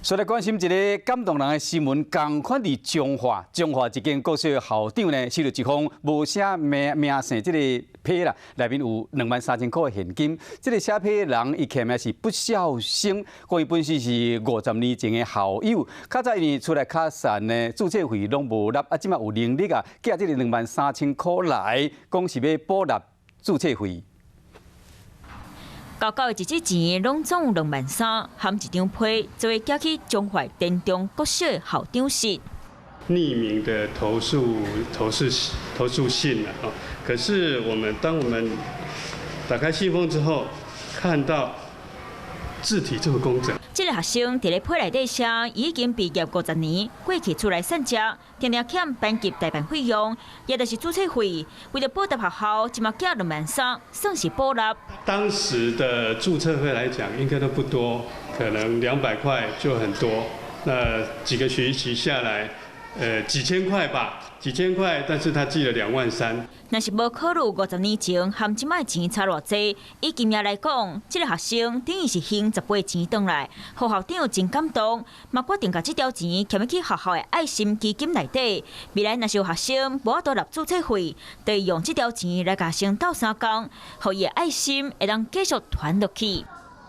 所以來關心一个感動人的新聞，仝款佇彰化，彰化一間國小的校長呢，收著一封無寫名名姓這个批啦，內面有23,000箍的現金。這个寫批的人，伊簽名是不肖生，講伊本身是50年前的校友，較早因為出來較散呢，註冊費攏無納，啊，這馬有能力啊，寄這个兩萬三千箍來，講是欲補納註冊費。厚厚一紙錢，攏總有兩萬三，含一張批，做伙寄去彰化田中國小的校長室。匿名的投訴信了啊！可是我們當我們打開信封之後，看到字體這麼工整。這个學生佇咧批內底寫，已經畢業五十年，過去出來散食，定定欠班級代辦費用，也就是註冊費。為著報答學校，這馬寄兩萬三，算是補納。當時的註冊費來講，應該都不多，可能200塊就很多。那幾個學期下來，幾千塊吧，幾千塊，但是他寄了2萬3。若是無考慮50年前和這擺錢差偌濟，以金額來講，這个學生等於是還10倍錢轉來，予校長真感動，嘛決定共這條錢挾去學校的愛心基金內底。未來若是有學生無法度納註冊費，就會用這條錢來共學生鬥相共，予伊的愛心會當繼續傳落去。